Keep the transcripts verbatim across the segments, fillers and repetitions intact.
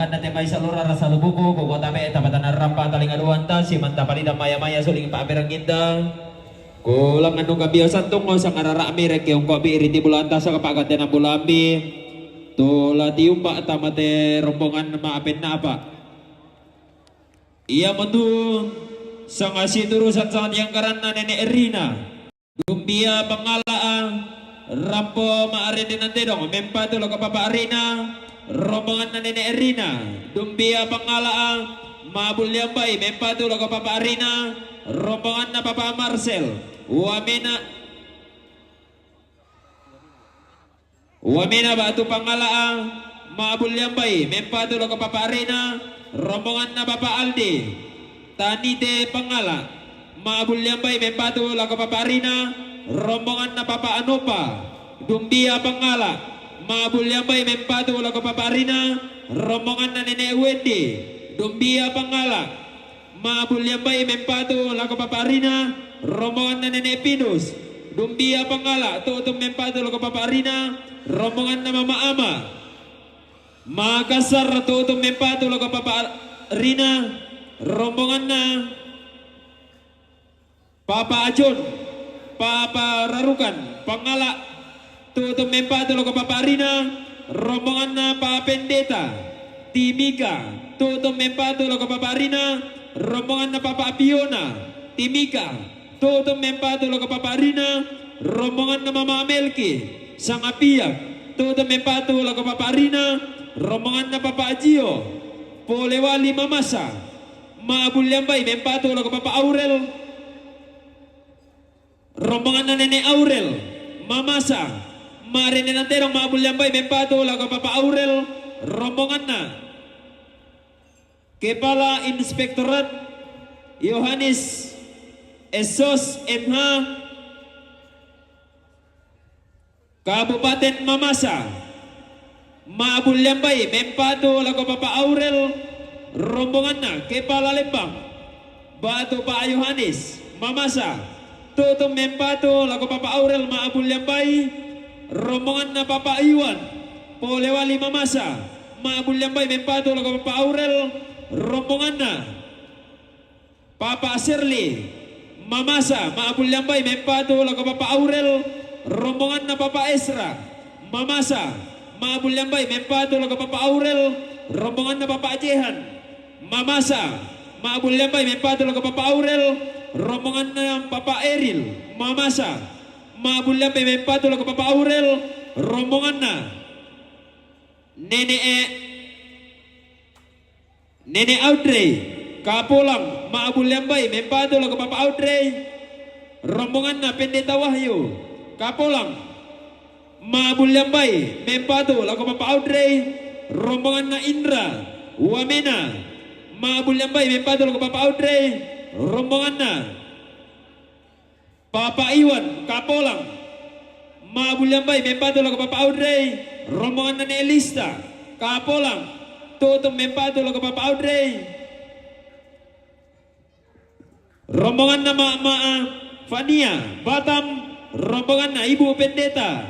Kanna te mai salora rasa lubuku, ko kota be tapatana rampa talinga duanta, si manta palida maya-maya suling paberanginda. Ko langan nungka bio santung, o sangarara mire ke ungko bi riti bulanta saka pakatena bulambi. Tula tiumba tamate rombongan ma apenna apa. Ia motu sanga situru sansang tiangkaranna nene Rina. Dumbia pangala a, rampo ma arende nantedong, mempatu lako papa Rina, rombonganna nene Rina. Dumbia pangala a, ma bulliambai, mempatu lako papa Rina, rombonganna papa Marcel. Wamena, wamena batu pangala a, ma bulliambai, mempatu lako papa Rina, rombonganna papa Aldi. Tanite pangala, ma bulliambai, mempatu lako papa Rina, rombonganna papa Anopa. Dumbia pangala, ma bulliambai, mempatu lako papa Rina, rombonganna nene Wendi. Dumbia pangala, ma bulliambai, mempatu lako papa Rina, rombonganna nene Pinus. Dumbia pangala, tutum mempatu lako papa Rina, rombonganna mama Ama. Makassar, tutum mempatu lako papa Rina, rombonganna papa Ajon, papa Rarukan. Pangala, tutum mempatu lako papa Rina, rombonganna papa Pendeta. Timika, tutum mempatu lako papa Rina, rombonganna papa Piona. Timika, tutum mempatu lako papa Rina, rombonganna mama Melki. Sangapiak, tutum mempatu lako papa Rina, rombonganna papa Ajio. Polewali Mamasa, ma bulliambai, mempatu lako papa Aurel, rombonganna nene Aurel. Mamasa, ma arende nantedong, ma bulliambai, mempatu lako papa Aurel, rombonganna Kepala Inspektorat Yohanes Esos M H, Kabupaten Mamasa. Ma bulliambai, mempatu lako papa Aurel, rombonganna Kepala Lembang, batu pa Yohanes. Mamasa, tutum mempatu lako papa Aurel, ma bulliambai, rombonganna papa Iwan. Polewali Mamasa, ma bulliambai, mempatu lako papa Aurel, rombonganna papa Serli. Mamasa, ma bulliambai, mempatu lako papa Aurel, rombonganna papa Esra. Mamasa, ma bulliambai, mempatu lako papa Aurel, rombonganna papa Jehan. Mamasa, ma bulliambai, mempatu lako papa Aurel, rombonganna papa Eril. Mamasa, ma bulliambai, mempatu lako papa Aurel, rombonganna nene e Nene Audrey. Kapolang, ma bulliambai, mempatu lako papa Audrey, rombonganna Pendeta Wahyu. Kapolang, ma bulliambai, mempatu lako papa Audrey, rombonganna Indra. Wamena, ma bulliambai, mempatu lako papa Audrey, rombonganna Papa Iwan. Kapolang, ma bulliambai, mempatu lako papa Audrey, rombonganna ne Elista. Kapolang, tutum mempatu lako papa Audrey, rombonganna ma, ma, Fania. Batam, rombonganna Ibu Pendeta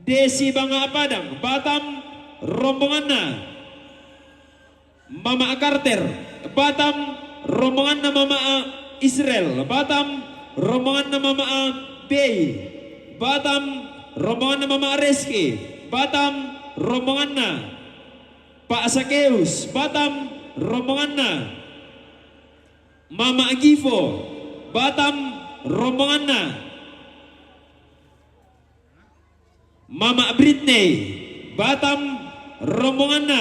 Desi Banga Padang. Batam, rombonganna Mama Carter. Batam, rombonganna Mama Israel. Batam, rombonganna Mama Bay. Batam, rombonganna Mama Reski. Batam, rombonganna Pak Sakeus. Batam, rombonganna Mama Gifo. Batam, rombonganna Mama Britney. Batam, rombonganna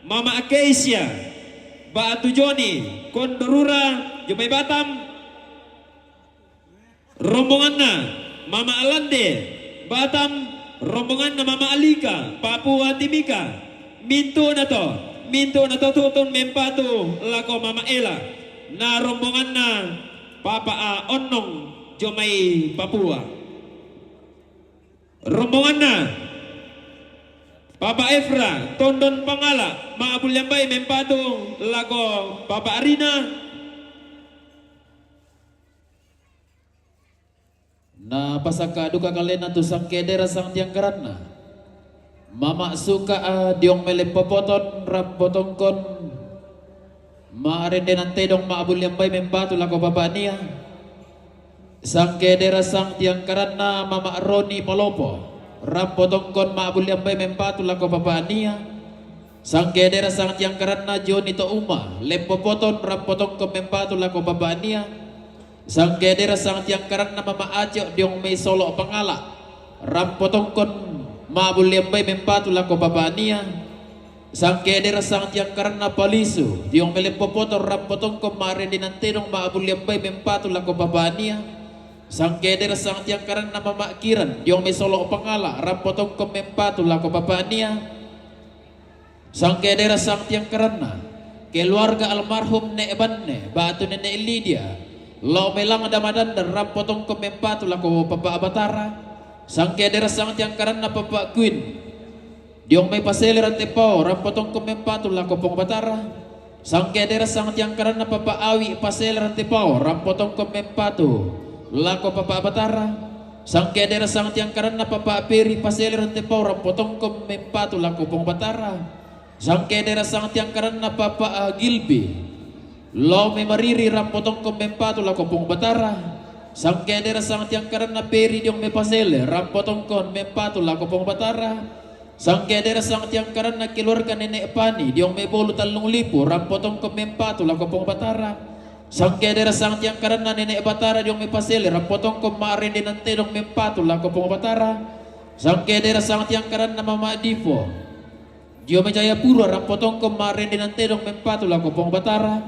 Mama Keisha. Batu Joni, Kondorura, jomai Batam, rombonganna Mama Alande. Batam, rombonganna Mama Alika, Papua Timika. Mintu'na to, mintu'na to tutum mempatu lako Mama Ela na rombonganna Papa A Onnong, jomai Papua. Rombonganna Papa Efra, Tondon Pangala, ma bulliambai mempatu lako Papa Arina. Na pasakka duka kalena tu sangke daerah sangtiangkaranna. Mama Suka, ah, diong me Leppopoton, rampo tongkon ma'rendenan tedong ma'bulliang bai mempatu lako bapa'nia. Sangkedera sangtiangkaranna Mama Roni Palopo, rampo tongkon ma'bulliang bai mempatu lako bapa'nia. Sangkedera sangtiangkaranna Joni To Uma, Leppopoton, rampo tongkon mempatu lako bapa'nia. Sangkedera sangtiangkaranna Mama Aco diong mai Solo Pangala, rampo tongkon ma'bulliang bai mempatu lako bapa'nia. Sangkedera sangtiangkaranna Palisu diong mai Leppopoton, rampo tongkon ma'rendenan tedong ma'bulliang bai mempatu lako bapa'nia. Sangkedera sangtiangkaranna Mama Kiran diong mai Solo Pangala, rampo tongkon mempatu lako bapa'nia. Sangkedera sangtiangkaranna keluarga almarhum Nek Banne batu Nenek Lydia, lao mai Langda Madandan, rampo tongkon mempatu lako Papa Batara. Sangkedera sangtiangkaranna Papa Queen diong mai Pasele Rantepao, rampo tongkon mempatu lako Puang Batara. Sangkedera sangtiangkaranna Papa Awi Pasele Rantepao, rampo tongkon mempatu lako Papa Batara. Sangkedera sangtiangkaranna Papa Peri Pasele Rantepao, rampo tongkon mempatu lako Puang Batara. Sangkedera sangtiangkaranna Papa, ah, Gilbi, lao mai Mariri, rampo tongkon mempatu lako Puang Batara. Sangkedera sangtiangkaranna Peri diong mai Pasele, rampo tongkon mempatu lako Puang Batara. Sangkedera sangtiangkaranna keluarga Nenek Pani diong mai Bolu Tallung Lipu, rampo tongkon mempatu lako Puang Batara. Sangkedera sangtiangkaranna Nenek Batara diong mai Pasele, rampo tongkon ma'rendenan tedong mempatu lako Puang Batara. Sangkedera sangtiangkaranna Mama Divo diong mai Jayapura, rampo tongkon ma'rendenan tedong mempatu lako Puang Batara.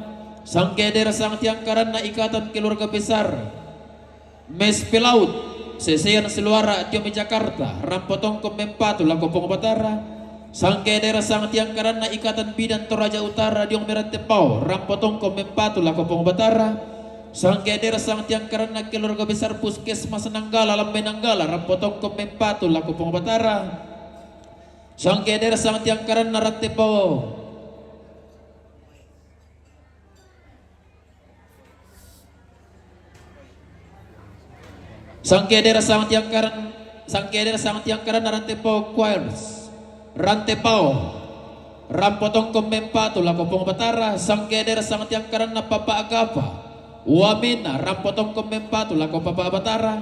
Sangkedera sangtiangkaranna ikatan keluarga besar Mes Pelaut, Sesean Seluara diong mai Jakarta, rampo tongkon mempatu lako Puang Batara. Sangkedera sangtiangkaranna ikatan bidan Toraja Utara diong mai Rantepao, rampo tongkon mempatu lako Puang Batara. Sangkedera sangtiangkaranna keluarga besar Puskesmas Nanggala, Lammai Nanggala, rampo tongkon mempatu lako Puang Batara. Sangkedera sangtiangkaranna Rantepao. Sangkedera sangtiangkaran, sangkedera sangtiangkaranna Rantepao Choirs, Rantepao, rampo tongkon mempatu lako Puang Batara. Sangkedera sangtiangkaranna Papa Agapa Wamena, rampo tongkon mempatu lako Papa Batara.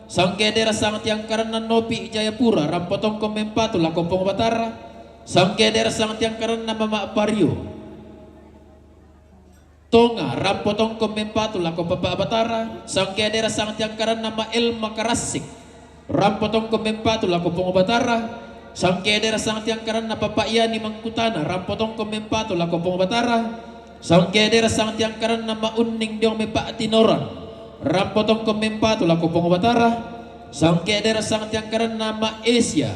Sangkedera sangtiangkaranna Nopi Jayapura, rampo tongkon mempatu lako Puang Batara. Sangkedera sangtiangkaranna Mama Pario Tonga, rampo tongkon mempatu lako Papa Batara. Sangkedera sangtiangkaranna Ma Elma Karassik, rampo tongkon mempatu lako Puang Batara. Sangkedera sangtiangkaranna Papa Yani Mangkutana, rampo tongkon mempatu lako Puang Batara. Sangkedera sangtiangkaranna Ma Unning diong mai Pa'tinoran, rampo tongkon mempatu lako Puang Batara. Sangkedera sangtiangkaranna Ma Asia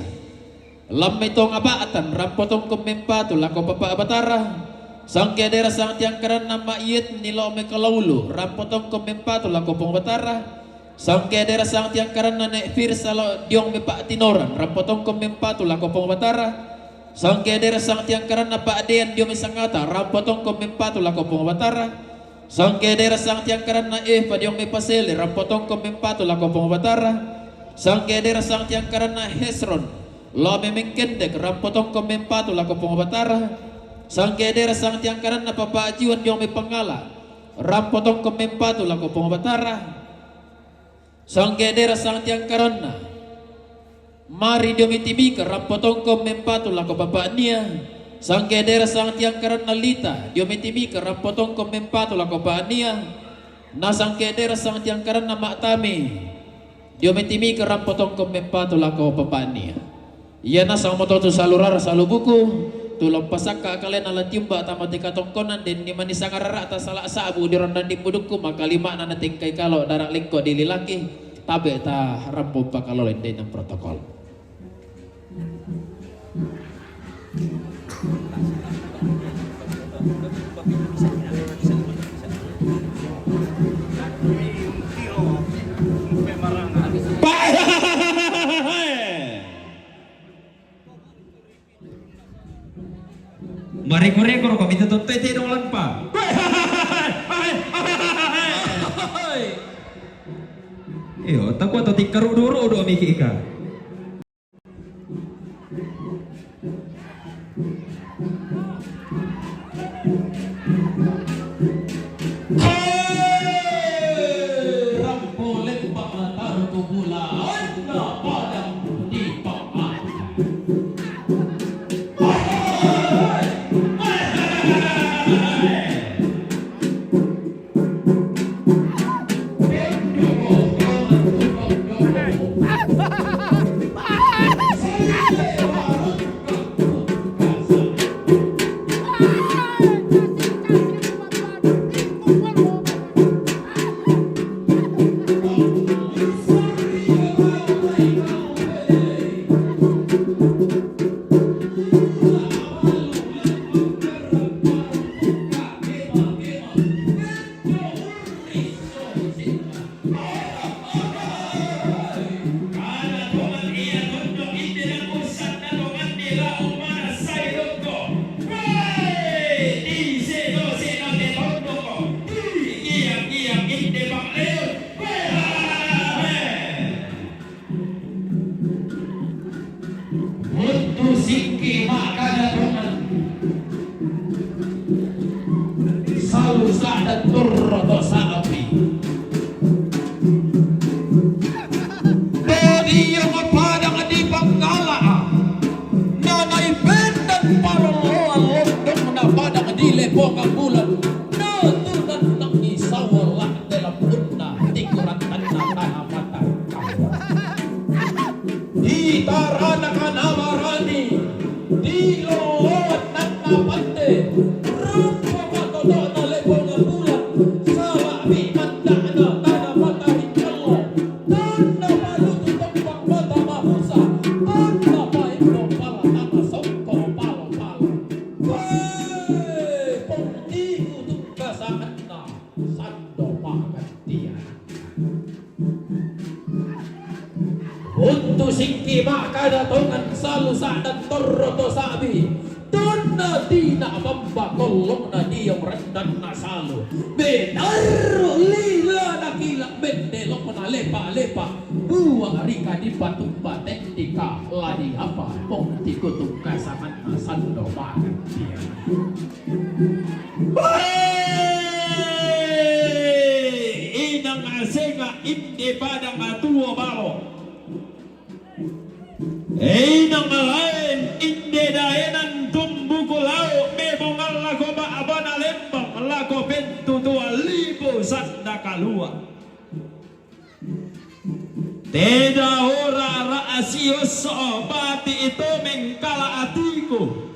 Lammai Tonga Ba'tan, rampo tongkon mempatu lako Papa Batara. Sangkedera sangtiangkaranna Ma Yetni lao mai Kalaulu, rampo tongkon mempatu lako Puang Batara. Sangkedera sangtiangkaranna Nek Firsa lao diong mai Pa'tinoran, rampo tongkon mempatu lako Puang Batara. Sangkedera sangtiangkaranna Pak Dean diong mai Sangata, rampo tongkon mempatu lako Puang Batara. Sangkedera sangtiangkaranna Eva diong mai Pasele, rampo tongkon mempatu lako Puang Batara. Sangkedera sangtiangkaranna Hesron lao mai Mengkendek, rampo tongkon mempatu lako Puang Batara. Sangkedera sangtiangkaranna Papa Jiwan diong mai Pangala, rampo tongkon mempatu lako Puang Batara. Sangkedera sangtiangkaranna Mari diong mai Timika, rampo tongkon mempatu lako bapa'nia. Sangkedera sangtiangkaranna Lita diong mai Timika, rampo tongkon mempatu lako bapa'nia. Na sangkedera sangtiangkaranna Ma Tami diong mai Timika, rampo tongkon mempatu lako bapa'nia. Ia nasang moto tu salu rara salu buku, tu la umpasakka kalenna la tiumba tama te katongkonan, denni mani sangarara'ta sala sa'bu di rondang di pudukku, maka lima'na natengkai kalo dara lengko di lilaki, tabe ta rampo umpakalolo indenna protokol. Mareko-reko roko mita tottoi tedong lampa. Iyo, takua to tikkarudu-rudu miki ika. Rampo lembang tarko bula, anda padang di papan. Buntu singki makana tongan. Salu sa'dan torro to sa'api. Dadi iya mapadang di panggala'a. Nanai bendan paloloan londong na padang di lepongan bulan. Natunan nang isawa la' dalam bunna tikuran tanna tanah mata. Di tarana kanabarani, di loloan nanna pande, rampo matoto'na lepongan bulan, sala'bi manda'na tana matahing allo, tanna palutu tompang mata mabusa, tanna paembo pala tana songko palo-palo. Wee, pongtiku tungkasanganna sando pagantian. Untu singki makana tongan salu sa'dan torro to sa'bi. Tunna tina bamba kollongna diong rendanna salu. Benarru lila nakila bendelokna lepa-lepa. Bua rika dipatumba tendika ladi apa pong tikutung kasanganna sando bangan dia. Wee! Inang asenga inde padang atuo balo. Inang laen inde daenan tumbuku lao mebongan lako ba'bana lembang lako pentutuan lipu sanda kalua. Teda ora ra'asios bati ito mengkala atiku.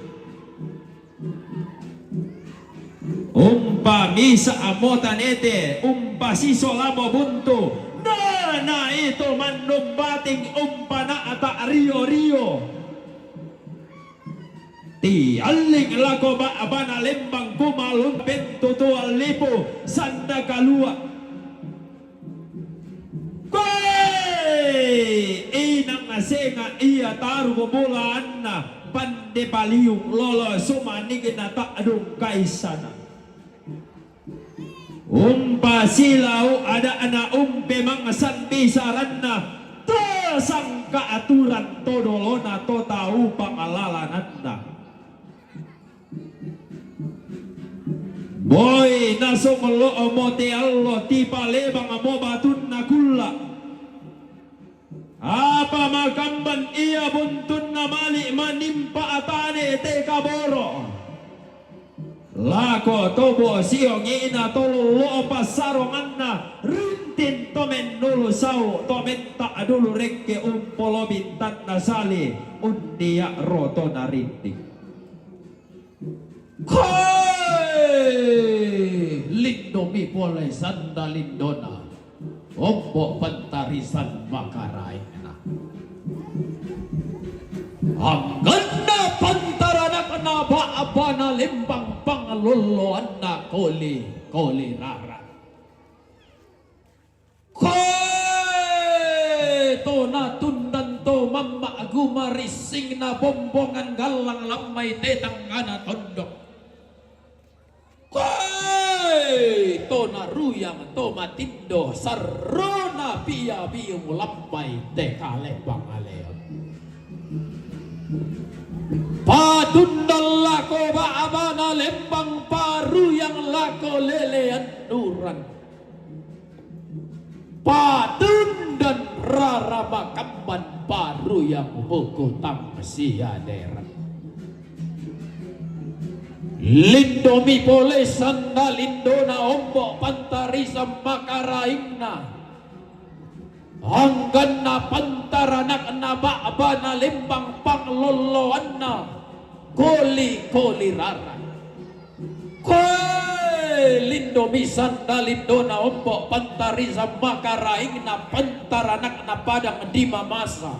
Umpa misa amo tanete, umpa siso lamo buntu, na, na ito mannumbating umpa na ata rio-rio. Ti alling lako ba'bana lembang kumalun pentutuan lipu sanda kalua. Koe! Inang asenga ia taru bobolaanna pande paliung lolo sumanigna ta'dung kaisana. Umpa silau ada'na umpe mangsan bisaranna, tasangka aturan to dolona to tau pangalalananna. Boi nasonglo'o mo te allo tipalebang mo batunna kulla. Apa makamban ia buntunna mali manimpa atane te kaboro. Lako tobo siongina tolollo'o passaronganna rinting to mennulu sau to menta dulu rekke umpolo bintanna sali unnia ro to narinting. Koe! Lindomi pole sanda lindona, ombo pantarisan makaraenna. Angganna pantaranakna ba'bana lembang pangalolloanna koli, koli rara. Koe to natundan to mamma gumarissingna bombongan gallang lammai te tangngana tondok. Koe to naruyang to matindo sarrona pia biung lammai te kale pangaleon. Patundan lako ba'bana lembang, paruyang lako lelean nuran. Patundan rara makamban, paruyang bukutang siaderan. Lindomi pole sanda lindona ombo' pantarisan makaraingna. Angganna pantaranakna ba'bana lembang panglolloanna koli-koli rara. Koe lindomi sanda lindona ombo' pantarisan makaraingna pantaranakna padang di mamasa.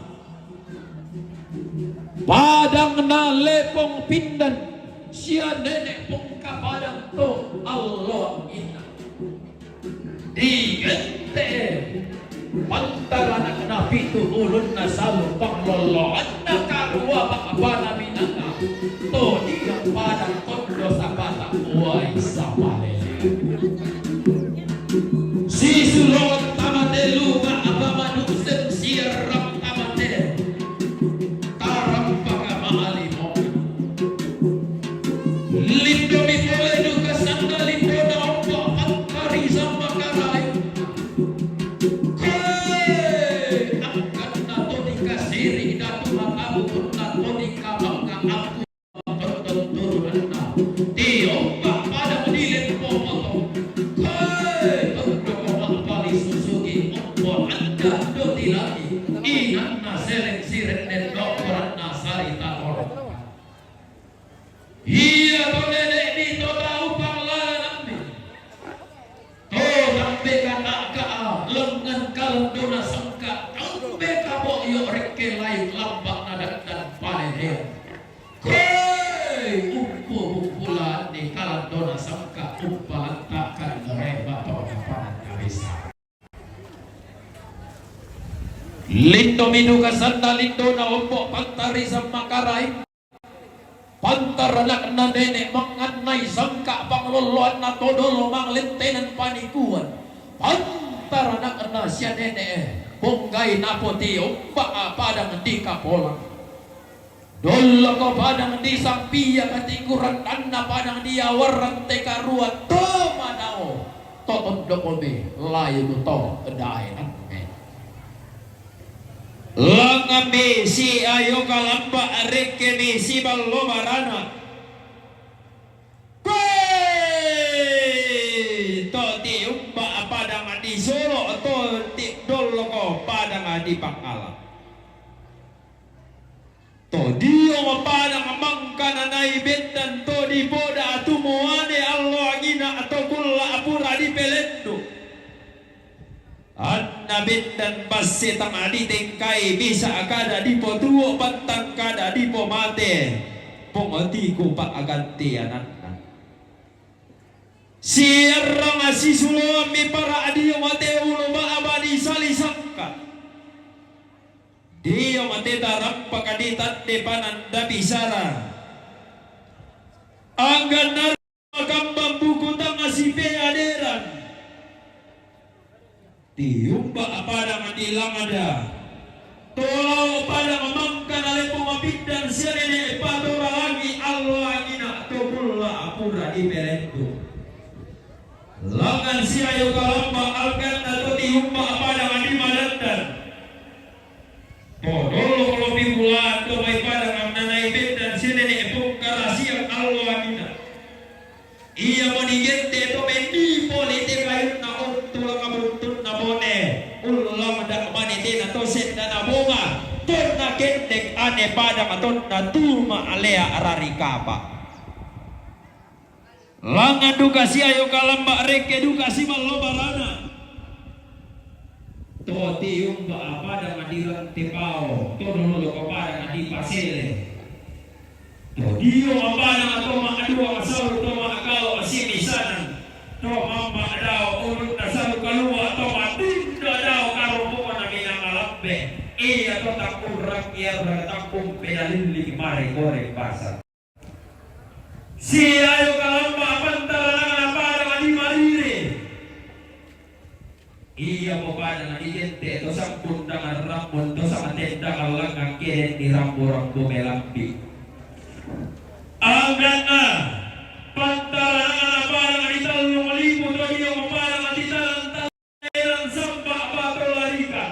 Padangna lepong pindan sia nene' pongkapadang to alloanginna. Digente' pantaranakna pitu ulunna salu panglolloanna karua ba'bana minanga to diga padang tondo sapata uai sapalele. Sisuloan tamate lu ba'ba manuksem siarrang tamate. Tarampaka ma'alimo. Lindomi pole duka sanda lindona ombo' pantarisan makaraing. Koe angkanna to dikasiri' datu matamu, punna to dikabangka ampu. Tonton turunanna. Tiomba padang di lempo poto. Hei, tondoko ma'pali susugi ombo' anda do tilangi. Inanna seleng sirenne do koranna sarita toro. Ia to nene'mi to tau panglalanammi. To tambeka ta'ka'a lengngan kalandona sangka, tambeka bo'yo' rekke laing lamba'na dandan palehean. Hei, umpu-, umpulanni kalandona sangka umpalantakan moremba tona pananna bisa. Lindomi duka sanda lindona ombo' pantarisan makaraing. Pantaranakna nene' mangannai sangka panglolloanna to dolo manglentenan panikuan. Pantaranakna sia nene' ponggai napotiomba padang di kapolang. Dolloko padang di sampia katingkuranna padang di awarrang te karua to manao to tondokomi layuku to daenanne. Langammi siayo kalamba rekkemi siballo barana. Koe to tiumba padang di solo to ti dolloko padang di pangala. To dio padang mangkana nai bendan to dipoda tu muane allo angina to kulla pura dipelendu. Anna bendan basse tang ditengkai bisa kada dipotuo pattang kada dipomate, pongatiku pa'gantiananna. Siarrang sisuloammi para dio mate ulu ba'ba di sali sangka. Dio mate tarampaka ditande pananda bisara. Angganna kambang buku tanga sipeaderan. Tiumba padang di langada. Tolao padang mangkana lepo mapindan sia nene patora langi allo angina to kulla apura di pelengku. Langan siayo kalamba alganna to tiumba padang di madandan. Podolo kolopi bulaan to mai padang amnanai bendan sia nene pongkarasiang allo angina. Iamo nigente to mendi pole te kayunna ottu langa buttunna bone, ullamada mane tena to sendana bonga, tonna kendek ane padang tonna tuma alea rari kapa. Langan duka siayo kalamba rekke duka simallo barana. To tiumba padang di rante pao, to dolo ko padang di pasele. To dio mabana to ma'dua masalu to ma'kalo simisanan. To mamma dao ulunna salu kalua to matunda dao karombongan minanga lambe. Iya to takkurang iya bertakkum pedalilli mare kore pasal. Siayo kalamba pantaranana padang di marire. Iyamo padang digente to sampun dangan rambun to sama tendangan langang keren di rambu-rambu melambi. Pantarangan padang di tellung lipu to dio mapadang di talang talang samba' pato larika.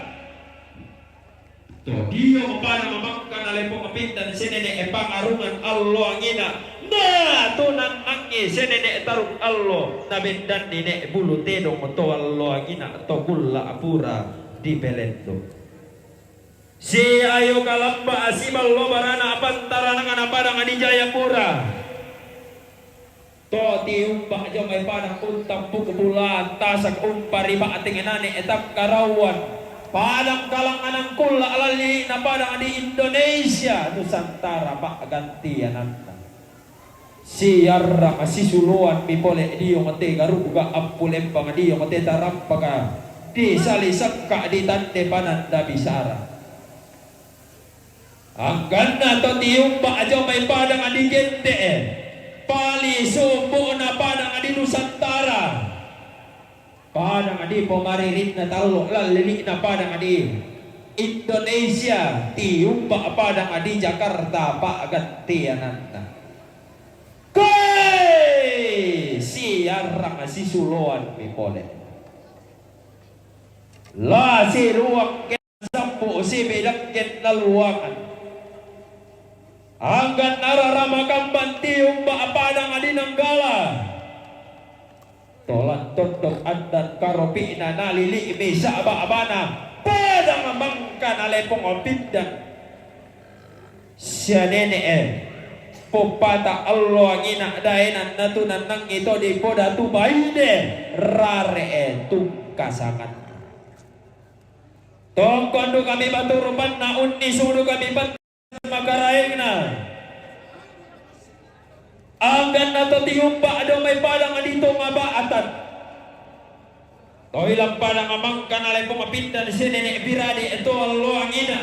To dio mapadang mamangka nalepo mapindan senene' pangarungan allo angina. Na to nannangi senene' tarung allo nabendanni ne' bulu tedong to allo angina to kulla' pura dipelendo. Si ayo kalamba' siballo barana pantarangan padang di Jayapura. To tiumba' jomai padang untampuk bulan tasak umpari ba'teng nane' takkarauan. Padang kalanganan kulla' lalli'na padang di Indonesia Nusantara pa'gantiananna. Siarrang sisuloan mi pole diong te garuga appulempang diong te tarampaka disali sakka' ditande pananda bisara. Angganna to tiumba' jomai padang di Gende'e, pali sumbu'na padang di Nusantara. Padang di pomaririnna tallo lallili'na padang di Indonesia, tiumba' padang di Jakarta pa'gantiananna. Koe siarrang sisuloan mi pole. La siruang ke sampu sibidakket laluangan. Anggan arara makamban tiumba' padang di Nanggala. Tolan tondok andan karopi'na nalili'mi sa'ba' bana padang mangka nalepong pindan. Sia nene'e, poppata allo angina daenan natunannangi to dipodatu baine rare'e tungkasangan. Tongkon duka mi batu rupanna unni sudu kami pan makaraengna. Angganna to tiumba' do mai padang di tonga ba'atan. Toilang padang mangka nalepo mapindan si nene' biradi to allo angina.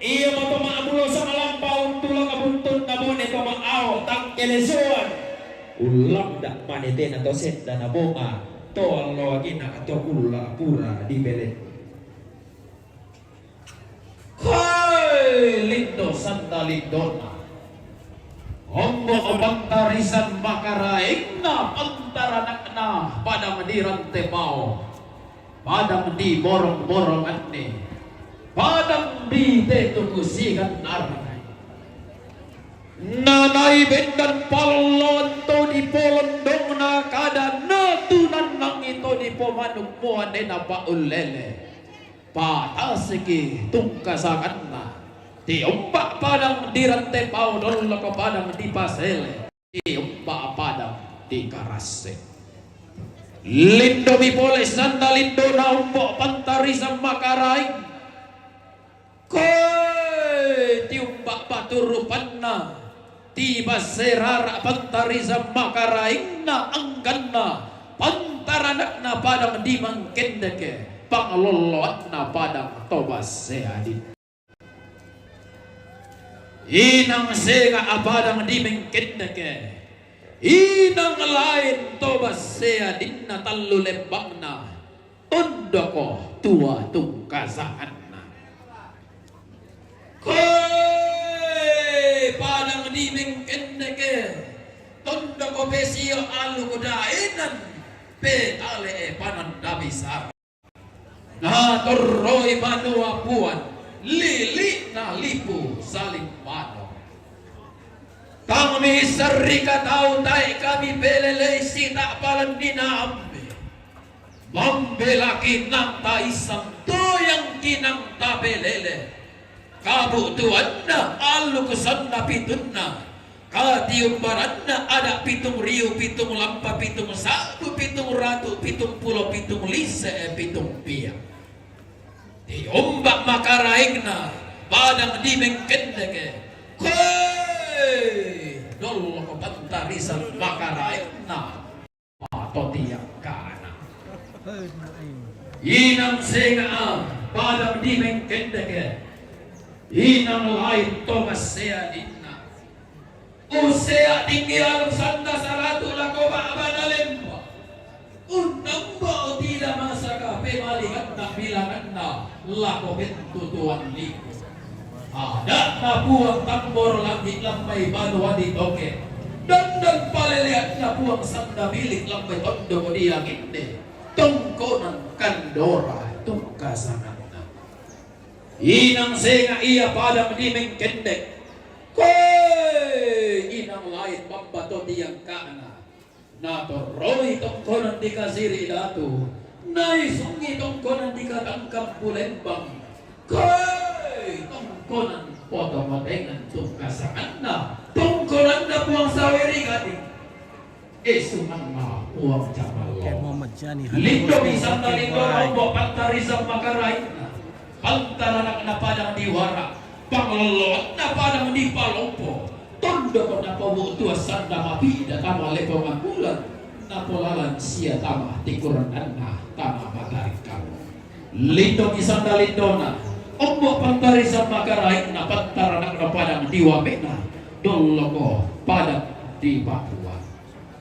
Ia mo to ma'bulo sangalampa untula kabuntunna bone to ma'ao tangkelesoan. Ullamda' mane tena to senda na bonga to allo angina to kulla' pura dibele. Hoi, lindo sanda lindona. Ombo' pantarisan makaraengna pantaranakna padang di Rantepao, padang di borong-boronganni, padang di tetuku sigan aranai. Nanai bendan palloan to di polondongna kada natunannangi to di pomanummuan dena pa'ullele. Patasiki tungkasanganna. Tiumba' padang di Rantepao dolloko padang di Pasele. Tiumba' padang di Karasse. Lindomi pole sanda lindona ombo' pantarisan makaraeng. Koe tiumba' batu rupanna. Tibasse rara' pantarisan makaraengna angganna pantaranakna padang di Mangkendeke, panglolloanna padang to Basse Adinna. Inang senga' padang di Mengkendeke, inang lain to Basse Adinna tallu lembangna, tondoko tua tungkasanganna. Koe padang di Mengkendeke, tondoko pesio aluk daenan, petale'e pananda bisara. Natorroi banua puan, lili'na lipu saling mano. Tang miserrika tau tae' kami pelelei sita'palanni na ambe. Mambelaki nang taisang toyangki nang tapelele. Kabu'tuanna allukusanna pitunna, katiumbaranna ada' pitung riu, pitung lampa, pitung sa'bu, pitung ratu, pitung pulo, pitung lise, pitung pia. Tiumba' makaraengna padang di Mengkendeke, koe dolloko pantarisan makaraengna. Matotia kana. Inang senga'a padang di Mengkendeke. Inang lain to Basse Adinna. Ussea tinggi aluk sanda saratu lako ba'bana lemba. Unnamba utida masaka pemalinganna bilanganna lako bentutuan liku. Ada'na Puang Tamboro Langi' lammai banua di Toke. Dandan paleleanna puang sanda milik lambai tondok dianginde, tongkonan kandora tungkasanganna. Inang senga ia padang di mengkendek. Koe inang lain bamba to tiang kana. Natorroi tongkonan di kasiri datu. Naisungi tongkonan di katangkang pulembang. Koe tongkonan poto motengan tungkasanganna. Tongkonanna puang saweri gading. Esunganna puang jamallo. Lindo misanna lindo rombo pantari sammakarainna. Pantaranakna padang di wara. Panglolloanna padang di palompo. Tondoko napobu tua sanda mapida tama lepongan bulan. Napolalan sia tama tikurannanna tama matari kamu. Lindo misanna lindona. Ombo pantari sammakarainna pantaranakna padang di wamena. Dolloko padang di Papua.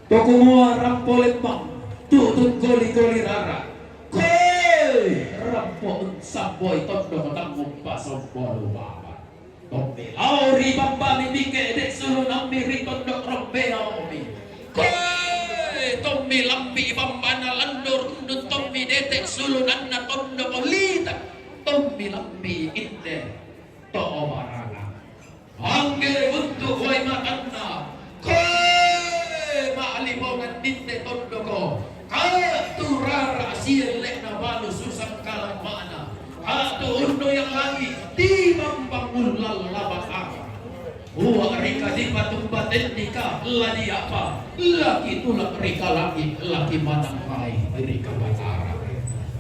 Tokumua rampo lembang, tutun goli-goli rara. Koe rampo unsamboi tondoko tangngumpa sombo lubaba. Tommi lao ri bambami mike dek sulunammi ri tondok rombeaomi. Koe tommi lambi bambana landor undun tommi detek sulunanna tondoko lita. Tommi lambi inde to obarana. Angge buntu wai matanna, koe ma'libongan ninte tondoko, katu rara sielle'na balu susang kalamma'na, katu unnu yang langi di mambang ullallaba ara. Uwa rika di patumba tennika la diapa, laki tulak rika langi, laki manang mai rika batara.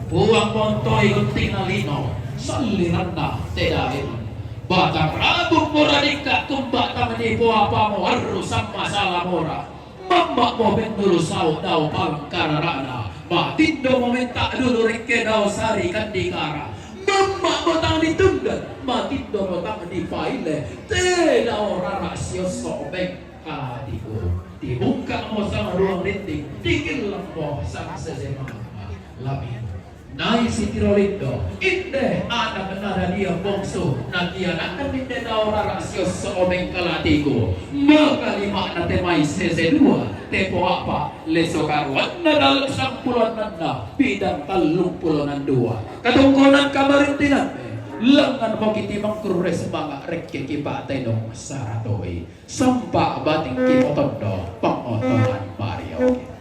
Puang montoi guntingna lino, salliranna tedaeman. Batang rabung muradikka kumbak tang di poapamu arru samma salamora. Mamma mo mennuru sau dau palang kararana. Matindo mo menta dulu rikke dau sari kandikara. Mamma mo tang ditunda. Matindo mo tang dipaile. Te dau rara siosso beng kadiku. Dibuka mo sang ruang dinding. Dikillang mo sang sesema. Lamin. Nai sitiro lindo, inde anak nada dia bongsu, nakianakan inde dau rara siosso obeng kalatiku, maka lima na temai sese dua, tepo apa, leso karuan na dalam sampuluhan nanda, bidang tallung puluhan dua. Katongkonan kamarintinan, lengan moki timangkur res manga rekke kipa tenong saratoi, sampa bating kipotondo, pengotonan Mario.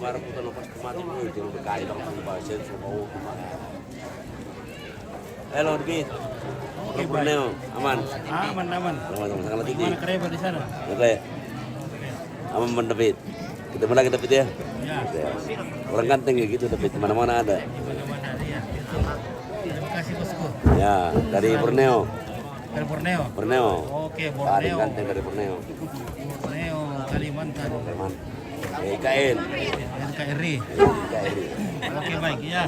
Halo, David. Oke, Borneo, aman? Aman, aman. Bagaimana kerja di sana? Oke. Aman, Bang David. Ketemu lagi, David, ya? Ya. Oke. Orang ganteng kayak gitu, David. Mana-mana ada. Mana-mana ada, ya. Terima kasih, Bosku. Ya, dari Borneo. Dari Borneo? Borneo. Oke, Borneo. Paling ganteng dari Borneo. Borneo, Kalimantan. Kalimantan. K K N. N K R I. N K R I. Oke, baik, ya.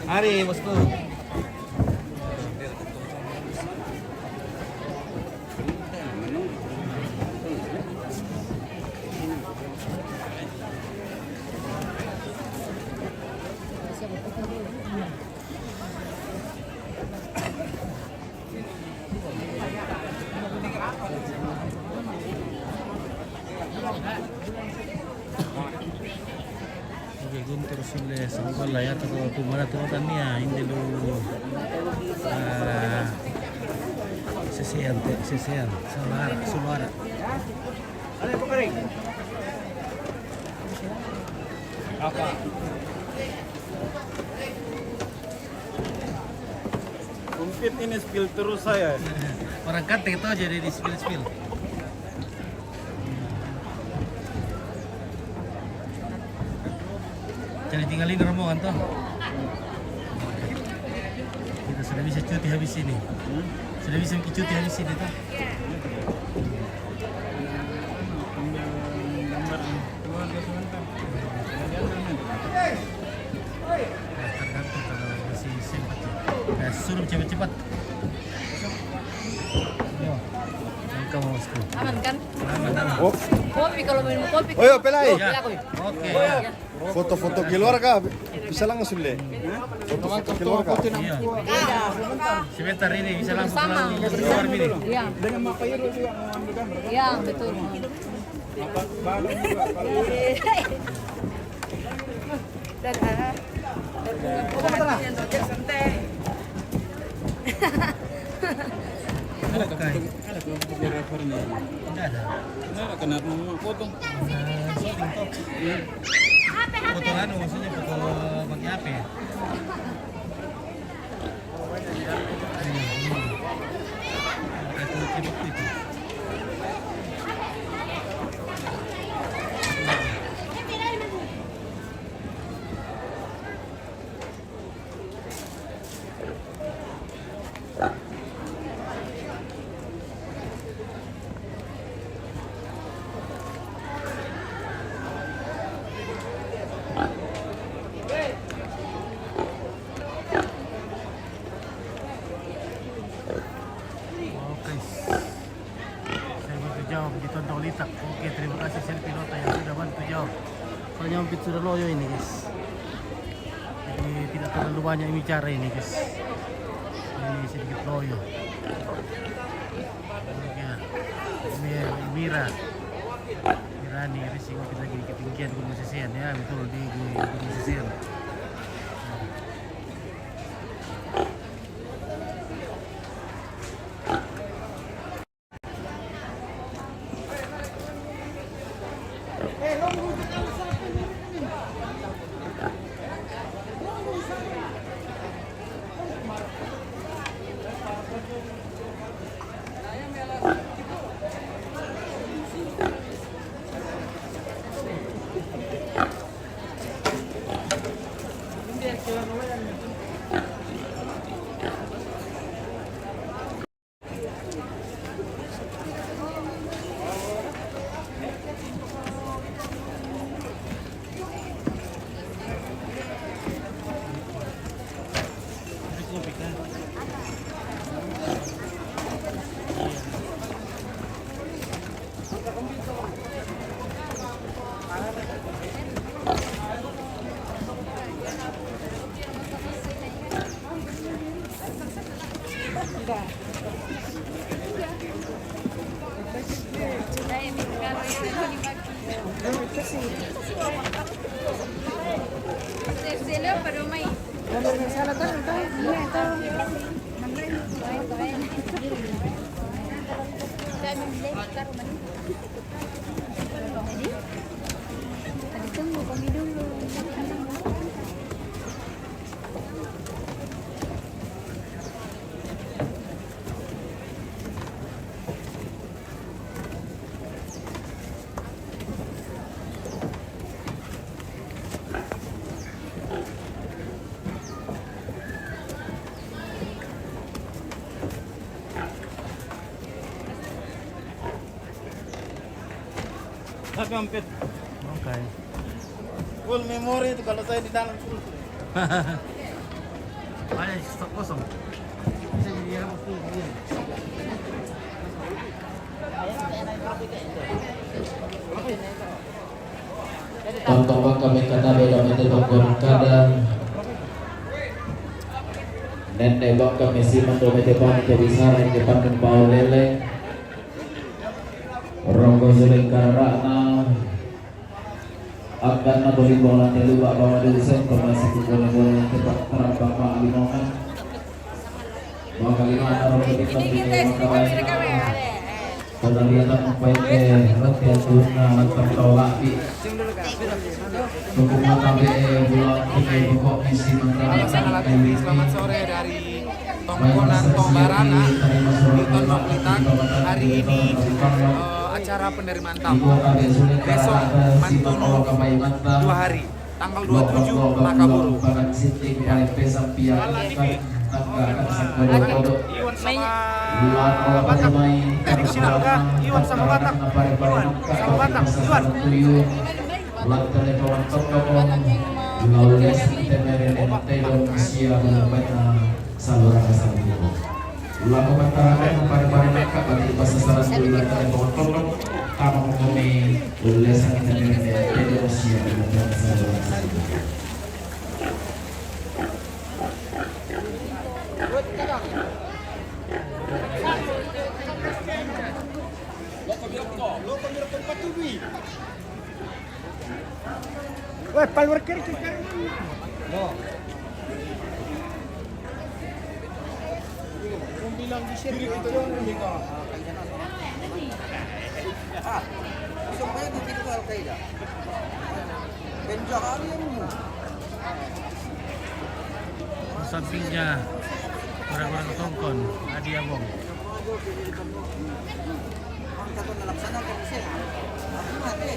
Mari, Bosku. Oke, Guntur sulle sangkolla ya, toko tu mana tu tania, inde lu, ah, sesean, te-, sesean, suara, suara. Apa? Umpit ini spill terus saya. Orang kate itu aja di spill-spill. Jadi tinggal ini rombongan toh. Kita sudah bisa cuti habis ini. Hmm? Sudah bisa cuti habis ini toh. Ambil gambar. Keluarga sebentar. Tergantung kalau masih sempat ya. Nah, suruh cepat-cepat. Yo. Engkau mau, Bosku. Aman kan? Aman, aman. Oh. Kopi, kalau minum kopi. Oh, iya, pelai. Iya. Iya, kopi. Oke. Iya. Foto-foto keluarga bisa langsung le. Foto-foto keluarga. Iya. Sebentar ini bisa langsung keluar ini. Iya. Dengan Mak Khairul juga mau ambil gambar. Iya, betul. Dadah. Dadah. Santai. Ada kelompok fotografer nih. Enggak ada. Enggak ada, kenapa mau foto? Eh, syuting toh. Iya. Foto anu, maksudnya foto pakai H P. Iya, iya. Pakai foto waktu itu. Oke. Saya bantu jawab di Tontong Litak. Oke, terima kasih Selfie Nota yang sudah bantu jawab. Soalnya Umpit sudah loyo ini, guys. Jadi tidak terlalu banyak bicara ini, guys. Ini sedikit loyo. Oke. Ini Mira. Mira nih, risiko kita lagi di ketinggian Gunung Sesean ya, betul di Gunung Sesean. Tapi hampir. Oke. Full memory itu kalau saya di dalam full. Hanya stok kosong. Bisa jadi apa pun. Tontong bang kami kata beda mete bang goreng kada. Nende bang kami si mendo mete bang ke bisara yang depan bau lele. Ronggo suling karana. Akan na boli bola telu bak bawah dulu sen pemasi kukone bola yang tepat terang bak bak lima. Bak lima arah kita di bawah kawain. Pada lihat apa yang ke roti yang turun na mantap tolak di. Hukum mata be bulan tiga pokok misi mantap. Selamat sore dari Tongkonan Tombarana di Tondok Blitar. Hari ini, eh, acara penerimaan tamu. Besok mantun dua hari. Tanggal dua puluh tujuh Makaburu. Iwan sama Batak. Tadi silakan Iwan sama Batak. Iwan sama Batak. Iwan. Lalu les temere tedong sia belum baca saluran asal itu. Lagu pantarakan pare-pare nangka bagi bahasa salah satu latar yang pokok-pokok. Tama komi les temere tedong sia belum baca saluran asal itu. Weh, pal berkiri ke kanan. No. Kau bilang di sini. Semuanya begitu Al-Qaeda. Benjahari yang Sampingnya orang-orang Tongkon, Adi Abong. Okay.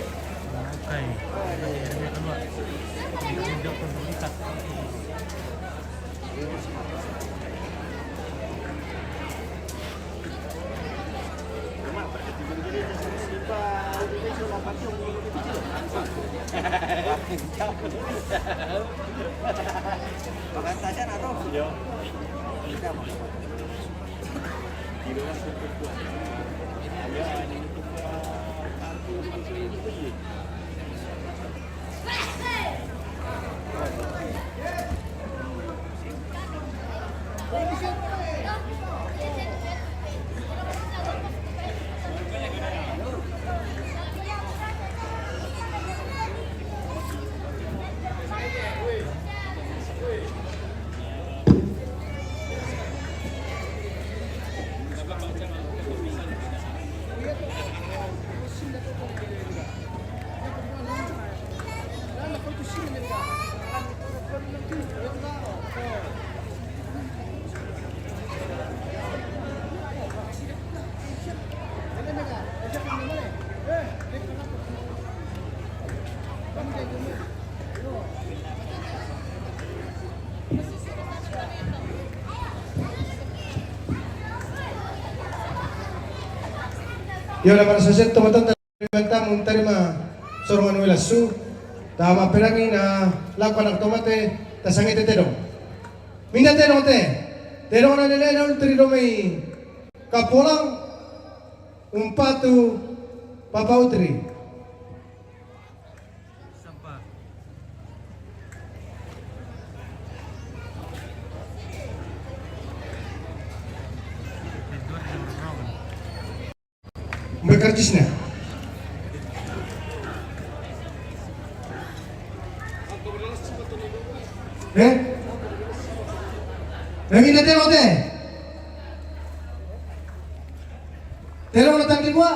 Iyo, dapat saja teman-teman. Mantap, muntarima sorongan welasu. Tama perangi na lakukan ak tomate, tasangete tedong. Mina tedong te. Tedong na lele na ultri domei. Kapolang umpatu papa ultri. Mbe kartisna. Eh? Nami na telo te. Telo na tandi bua.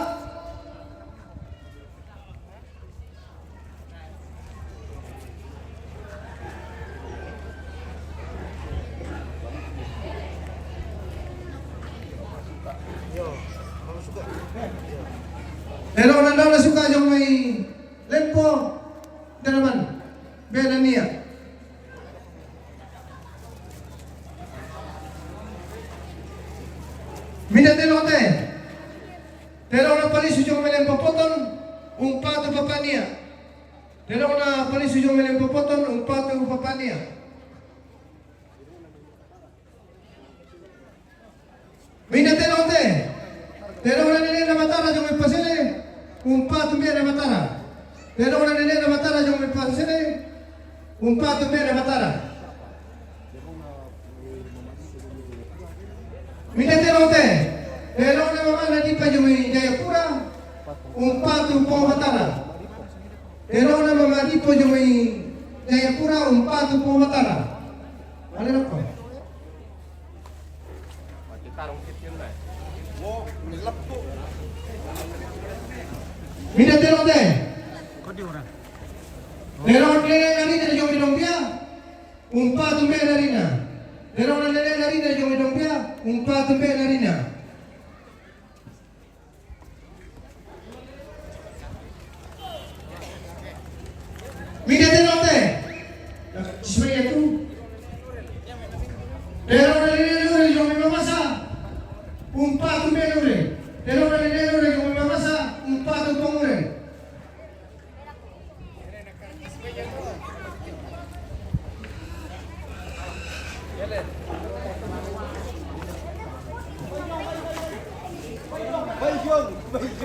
Telong na nona suka jong mi Lempo, dalaman. Bena nia. Minda telong te. Telong na palisu jong mi Lempo Poton, umpa tu papa nia. Telong na palisu jong mi Lempo Poton, umpa tu papa nia. Minda telong te. Telong na nene na matara jong mi Pasele, umpa tu mbe na matara. Telong na nene na matara jong mi Pasele, umpa tu mbe na matara. Minda telong te. Telong na mama na dipa jong mi Jayapura, umpa tu po matara. Telong na mama dipa jong mi Jayapura, umpa tu po matara. Ada apa? Minda telong te. Telong na nene na rina jong mi Dombia, umpa tu mbe na rina. Telong na nene na rina jong mi Dombia, umpa tu mbe na rina. Minda telong te. Sismaya tu. Telong na nene na rina jong mi Mamasa, umpa tu mbe na rina. Telong na nene na rina jong mi Mamasa, umpa tu po na rina.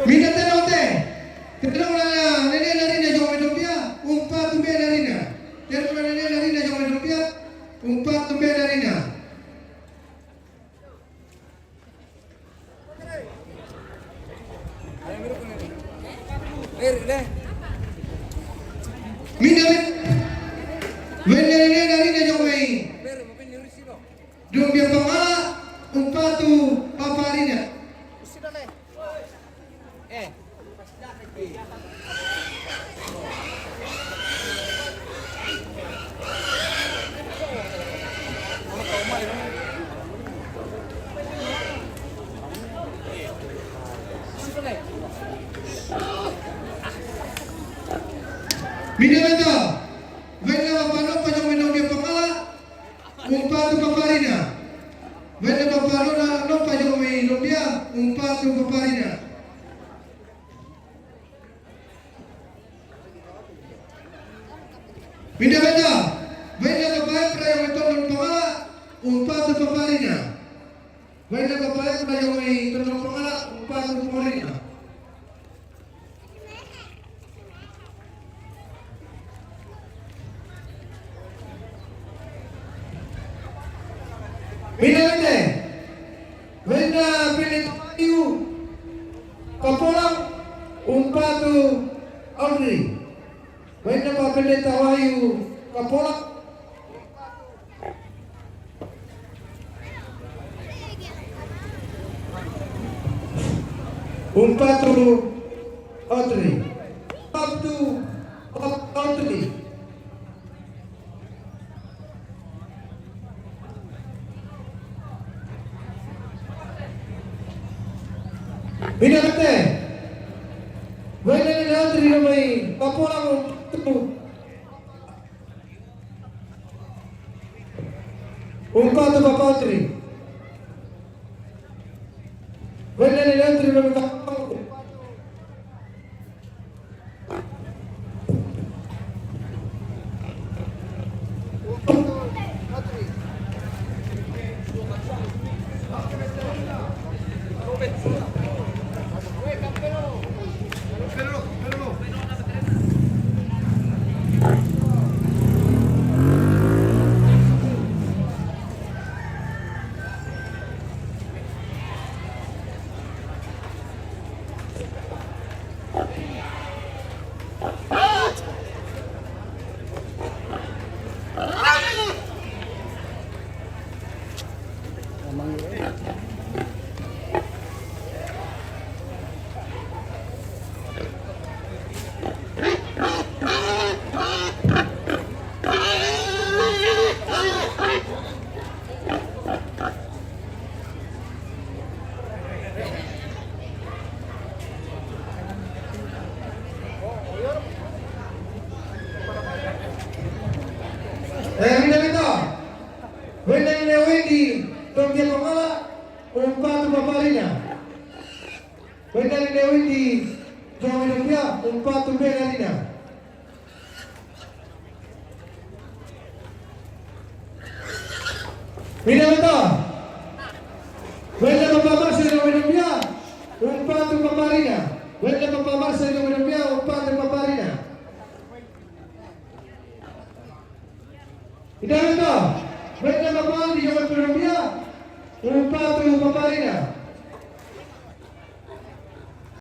Minda telong te. Telong na nene na rina jong mi Dombia, umpa tu mbe na rina. Telong na nene na rina jong mi Dombia, umpa tu mbe na rina. Minda, minda, minda, minda jong mi Dombia Pangala, umpa tu papa rina. Minda beta, baik nama pano pajong minum dia pangala, umpa tu papa rina. Baik nama pano na no pajong minum dia, umpa tu papa rina. Minda beta, baik nama pano pajong minum pangala, umpa tu papa rina. Baik nama pano pajong minum pangala, umpa tu papa rina. Minda beta, baik nama pano pajong Kapolang, umpa tu Audrey. Baik nama pano pajong Kapolang. Umpa tu Audrey. Umpa tu Audrey. Minda beta. Baik nama Audrey nama i. Kapolang umpa tu Umpa tu papa Audrey. Baik nama Audrey nama i. Eh, mina beta. Wenda ni Windi, tombia tongala, umpa tu paparina. Wenda ni Windi, tombia, umpa tu benalina. Mina beta. Wenda papa Marcelo Wenda, umpa tu paparina. Wenda papa Marcelo Wenda, umpa tu paparina. Ida beta. Wenda papa Andi Wenda, umpa tu paparina.